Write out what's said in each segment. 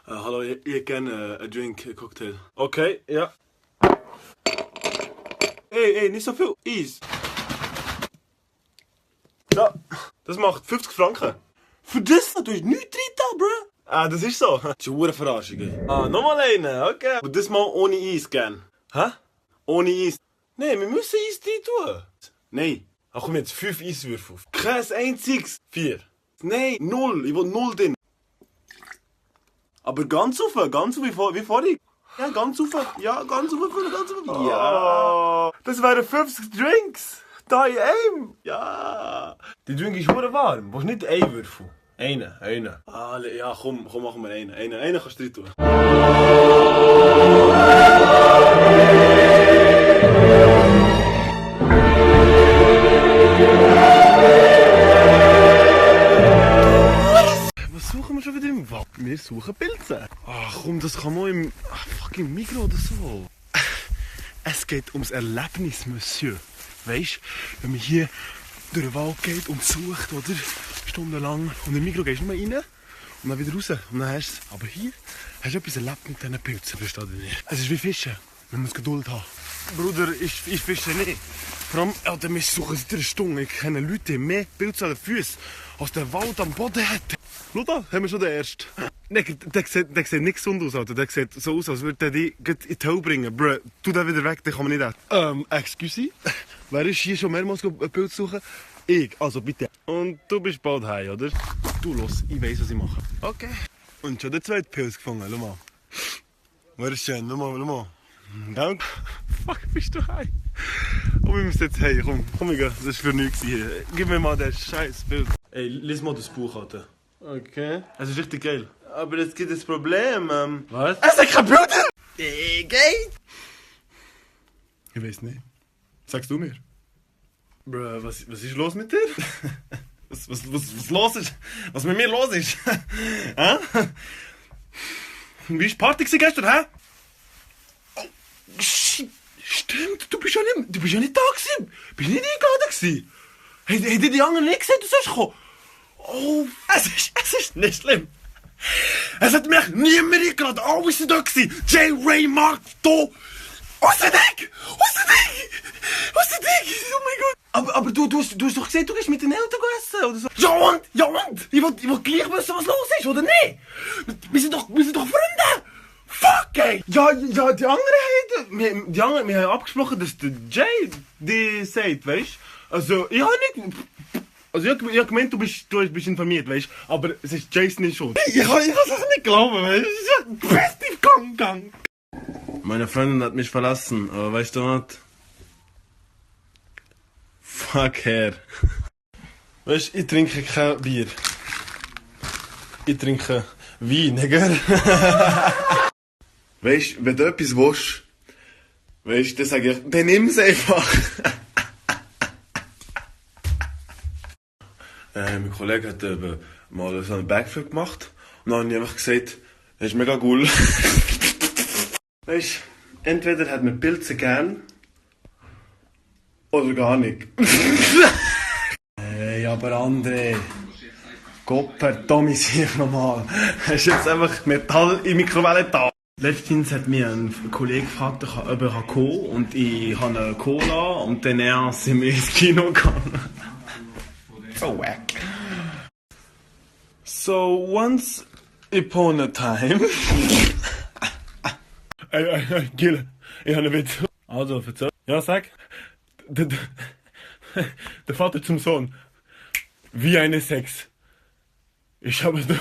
Hallo, ich hätte gerne einen Drink, einen Cocktail. Okay, ja. Ey, nicht so viel Eis. Da, das macht 50 Franken. Für das? Du hast nichts drin, bro. Ah, das ist so. Das ist eine Verarschung. Nochmal einen, okay. Aber das mal ohne Eis, gern. Hä? Ohne Eis. Nein, wir müssen Eis drin tun. Nein. Ach komm jetzt, 5 Eiswürfel. Kein einziges. 4. Nein, 0. Ich will 0 drin. Aber ganz auf wie vorhin. Ja, ganz auf. Ja, ganz auf. Ja. Das wären 50 Drinks. Da in einem. Ja. Die Drink ist hure warm. Willst du nicht einen Würfel? Einen. Ah, ja, komm, machen wir einen. Einen kannst du drin tun. Was suchen wir schon wieder im Wald? Wir suchen Pilze. Ach komm, das kann man im fucking Mikro oder so. Es geht ums Erlebnis, Monsieur. Weißt du, wenn man hier durch den Wald geht und sucht, oder? Stundenlang. Und im Mikro gehst du nicht mehr rein und dann wieder raus. Und dann hast du es. Aber hier hast du etwas erlebt mit diesen Pilzen, verstehst du nicht? Es ist wie Fischen. Man muss Geduld haben. Bruder, ich fische nicht. Vor allem, Alter, wir suchen seit einer Stunde. Ich kenne Leute, die mehr Pilze an den Füßen als der Wald am Boden hat. Schau da, haben wir schon den ersten. Der sieht nicht gesund aus, Alter. Der sieht so aus, als würde er dich in die Hölle bringen. Bro, tu den wieder weg, den kann man nicht essen. Excuse? Wer ist hier schon mehrmals einen Pilz suchen? Ich, also bitte. Und du bist bald heim, oder? Du, los, ich weiss, was ich mache. Okay. Und schon den zweiten Pilz gefangen, schau mal. Wer ist schön, schau mal. Danke. Fuck, bist du heim? Und wir müssen jetzt heim, komm, ich geh. Das war für nichts hier. Gib mir mal den scheiß Bild. Ey, lies mal das Buch, Alter. Okay. Es ist richtig geil. Aber es gibt ein Problem, Was? Es hat kein Bilder! Geht! Ich weiß nicht. Sagst du mir? Bro, was ist los mit dir? was los ist? Was mit mir los ist? Hä? Wie war die Party gestern, hä? Oh, shit. Stimmt, du bist ja nicht da gewesen. Bist nicht eingeladen gewesen. Haben die anderen nicht gesehen, du sollst kommen? Oh, es ist nicht schlimm. Es hat mich niemand eingeladen. Alle sind da gewesen. J. Ray, Mark, du. Was ist das? Oh mein Gott. Aber du hast doch gesagt, du gehst mit den Eltern essen oder so. Ja und? Ich will gleich wissen, was los ist, oder nicht? Wir sind doch Freunde. Fuck, ey. Ja, die anderen wir haben abgesprochen, dass der Jay die sagt, weißt du? Also, ich habe nicht... Also, ich habe gemeint, du bist informiert, weißt du? Aber es ist Jason nicht schuld. Ich kann es nicht glauben, weißt du? Es ist ja best Gang. Meine Freundin hat mich verlassen, aber weißt du was? Fuck her. Weißt du, ich trinke kein Bier. Ich trinke Wein, gell? Weißt du, wenn du etwas willst, weißt du, dann sage ich, dann nimm es einfach. Mein Kollege hat mal so einen Backflip gemacht und dann habe ich einfach gesagt, das ist mega cool. Weißt du, entweder hat man Pilze gern oder gar nicht. Hey, aber André, Gopper, Tommy, sieh ich nochmal. Hast jetzt einfach Metall in Mikrowelle da. Letztens hat mir ein Kollege gefragt, ob er kommen kann und ich habe eine Cola und dann sind wir ins Kino gegangen. So wack. So once upon a time. Ey, Gil, ich habe einen Witz. Also, erzähl. Ja, sag. Der Vater zum Sohn. Wie eine Sex. Ich habe doch...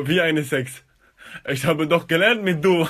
Wie eine Sex. Ich habe doch gelernt mit du.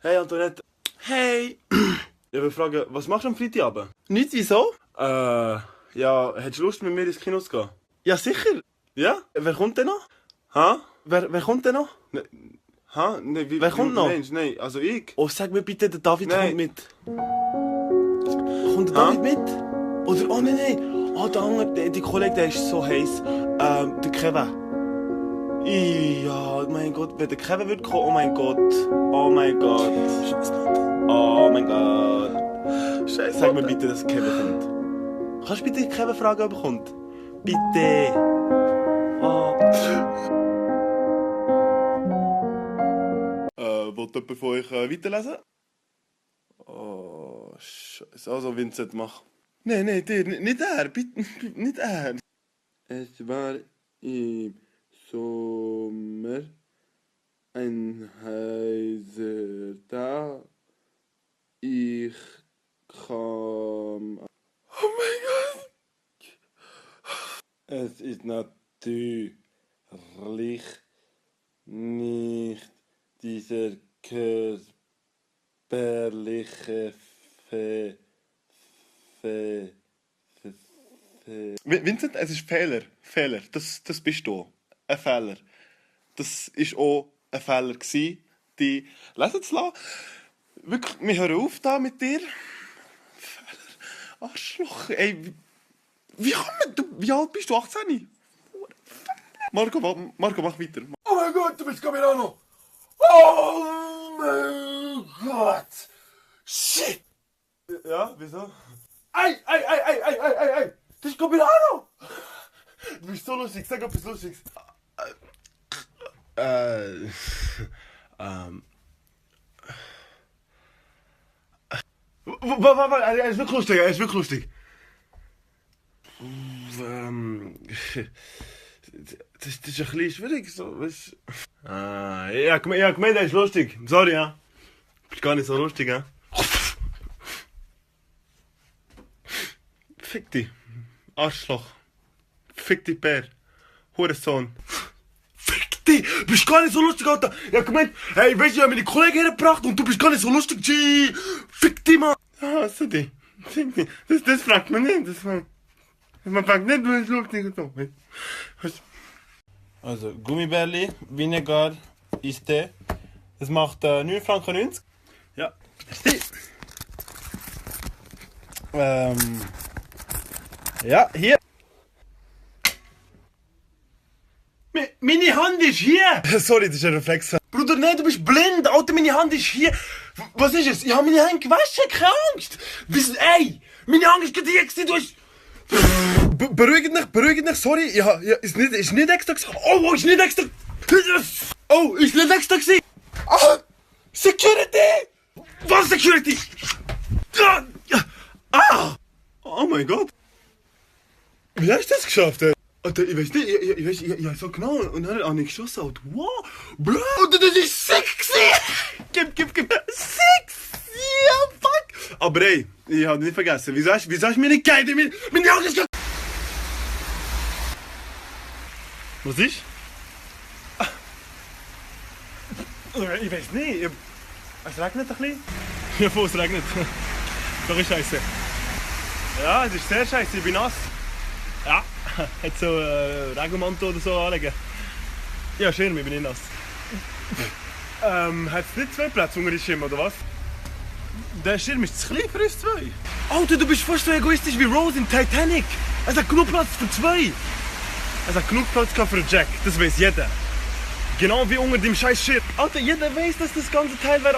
Hey Antoinette. Hey. Ich will fragen, was machst du am Freitagabend? Nicht, wieso? Ja, hättest du Lust mit mir ins Kino zu gehen? Ja, sicher. Ja? Wer kommt denn noch? Ha? Wer kommt denn noch? Ne, ha? Ne, Wer kommt noch? Nein, also ich. Oh, sag mir bitte, der David Nein. kommt mit. Kommt der David mit? Oder, oh nein. Oh, der andere, die Kollege, der ist so heiß. Der Kevin. Ja, mein Gott, wenn der Kevin wird kommen, oh mein Gott. Oh mein Gott. Oh mein Gott. Scheiße. Sag mir bitte, dass Kevin kommt. Kannst du bitte Kevin fragen, ob er kommt? Bitte. Oh. Wollt jemand von euch weiterlesen? Oh, Scheiße. Also, Vincent, mach. Nein, dir, nicht er, bitte, nicht er. Es war im Sommer ein heißer Tag. Ich kam. Oh mein Gott. Es ist natürlich nicht dieser körperliche Vincent, es ist Fehler. Fehler. Das bist du. Ein Fehler. Das war auch ein Fehler gewesen, die lesen zu lassen. Wirklich, wir hören auf da mit dir. Fehler. Arschloch. Ey, wie alt bist du? 18? Marco, mach weiter. Oh mein Gott, du bist Camerano! Oh mein Gott! Shit! Ja, wieso? Ei! Das ist Camerano! Du bist so lustig, sag etwas Lustiges. Er ist wirklich lustig, Das ist ein bisschen schwierig, so, weißt du. Ja, gemeint, er ist lustig. Sorry, ja. Bist gar nicht so lustig, ja. Fick dich. Arschloch. Fick dich, Bär. Hurensohn. Fick dich! Bist gar nicht so lustig, Alter! Ja, gemeint, hey, weißt du, ich hab meine Kollegen hergebracht und du bist gar nicht so lustig, G! Fick dich, Mann! Ja, hast du dich? Fick dich. Das fragt man nicht, man fragt nicht, du bist lustig und so. Weißt du? Also, Gummibärli, Vinegar, Iste. Das macht 9,90 Franken. Ja. Ja, hier. Meine Hand ist hier! Sorry, das ist ein Reflex. Bruder, nein, du bist blind! Alter, meine Hand ist hier! Was ist es? Ich habe meine Hand gewaschen, keine Angst! Ey! Meine Hand ist gerade hier gewesen, du hast... Beruhigt dich, sorry. Ja, ist nicht extra gewesen. Oh, ist nicht extra... Oh, ist nicht extra gewesen. Ah, Security! Was Security? Ah! Oh mein Gott! Wie hast du das geschafft, ey? Alter, ich weiß nicht, ich weiß so genau. Und dann habe ich geschossen. Und wow, Bro, das ist sick gewesen! Gib. Sick! Ja, fuck! Aber ey, ich habe nicht vergessen. Wieso hast du mir nicht gegeben? Meine Augen ist... Was ist? Ich weiß nicht. Es regnet ein bisschen. Ja, voll, es regnet. Doch ist scheiße. Ja, es ist sehr scheiße. Ich bin nass. Ja, hätte so Regenmantel oder so anlegen. Ja, schön, ich bin nicht nass. Hat es nicht zwei Plätze unter den Schirm, oder was? Der Schirm ist zu klein für uns zwei. Alter, du bist fast so egoistisch wie Rose in Titanic. Es hat genug Platz für zwei. Es hat genug Platz für einen Jack, das weiß jeder. Genau wie unter dem scheiß Schirm. Alter, jeder weiß, dass das ganze Teil wäre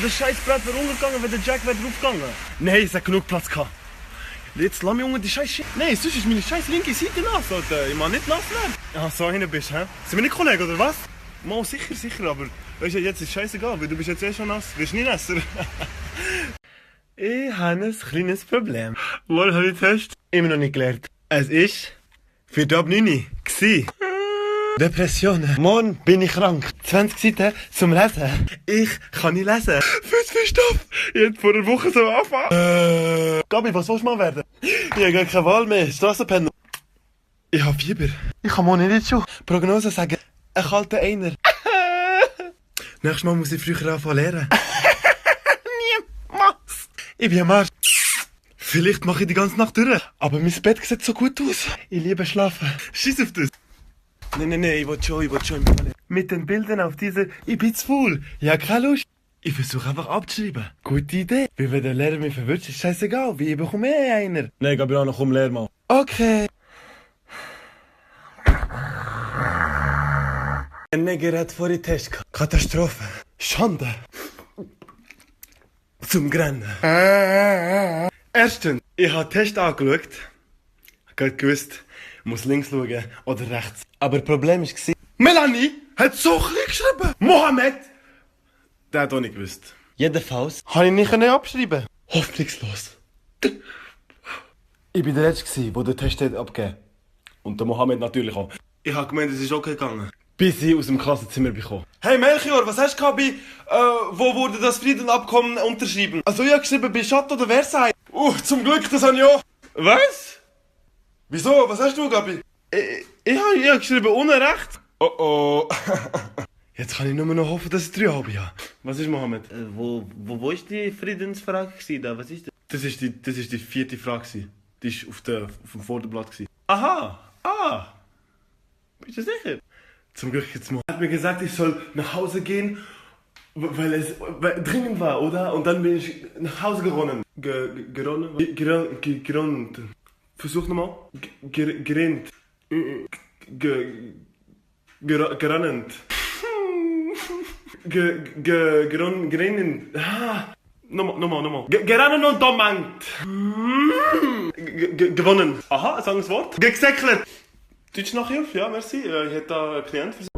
das scheiß Brett wäre untergegangen, wenn der Jack wäre draufgegangen. Nein, es hat genug Platz gehabt. Jetzt lass mich unter die scheiß Schirm. Nein, sonst ist meine scheiß linke Seite nass, Alter. Ich mag nicht nass werden. Ah, so hin bist du, hä? Sind wir nicht Kollegen, oder was? Mal sicher, aber weißt du, jetzt ist scheißegal, weil du bist jetzt eh schon nass. Wirst nie nasser. Ich habe ein kleines Problem. Was habe ich zuerst immer noch nicht gelernt? Es ist für die ab 9 gsi. Depressionen. Morgen bin ich krank. 20 Seiten zum Lesen. Ich kann nicht lesen. Viel Stoff. Ich hätte vor einer Woche so anfangen. Gabi, was willst du mal werden? Ich habe gar keine Wahl mehr. Strassenpenner. Ich habe Fieber. Ich kann morgen nicht in die Schule. Prognosen sagen, ein kalter Einer. Nächstes Mal muss ich früher anfangen lernen. Niemals. Ich bin am Arsch. Vielleicht mache ich die ganze Nacht durch. Aber mein Bett sieht so gut aus. Ich liebe schlafen. Scheiß auf das. Nein, ich will schon. Mit den Bildern auf diese... Ich bin zu faul. Ja, keine Lust. Ich versuche einfach abzuschreiben. Gute Idee. Wie wenn der Lehrer mich verwirrt, ist scheißegal. Wie ich bekomme einer. Nein, Gabriano, komm, lehr mal. Okay. Ein Neger hat vor den Test gehabt. Katastrophe. Schande. Zum Grennen. Erstens, ich habe den Test angeschaut. Ich habe gewusst, ich muss links schauen oder rechts. Aber das Problem war, Melanie hat so klein geschrieben. Mohammed, der hat auch nicht gewusst. Jedenfalls habe ich nicht abschreiben. Hoffnungslos. Ich war der Letzte, der den Test abgegeben hat. Und der Mohammed natürlich auch. Ich habe gemeint, es ist okay gegangen. Bis ich aus dem Klassenzimmer bekomme. Hey Melchior, was hast du bei, wo wurde das Friedenabkommen unterschrieben? Also ich habe geschrieben, bei Chateau de Versailles. Zum Glück, das habe ich auch. Was? Wieso? Was hast du, Gabi? Ich habe geschrieben, ohne Recht. Oh. Jetzt kann ich nur noch hoffen, dass ich 3 habe. Was ist, Mohammed? Wo ist die Friedensfrage gewesen, da? Was ist das? Das ist die 4. Frage. Die war auf dem Vorderblatt. Aha! Bist du sicher? Zum Glück jetzt mal. Er hat mir gesagt, ich soll nach Hause gehen, weil es dringend war, oder? Und dann bin ich nach Hause geronnen. Geronnt. Versuch nochmal. Gerannt. Gerannt. Gerannt. Nochmal. Gerannt und dommangt. Gewonnen. Aha, sag das Wort. Gesäckelt. Deutsch Nachhilfe, ja, merci. Ich hätte da einen Klient versucht.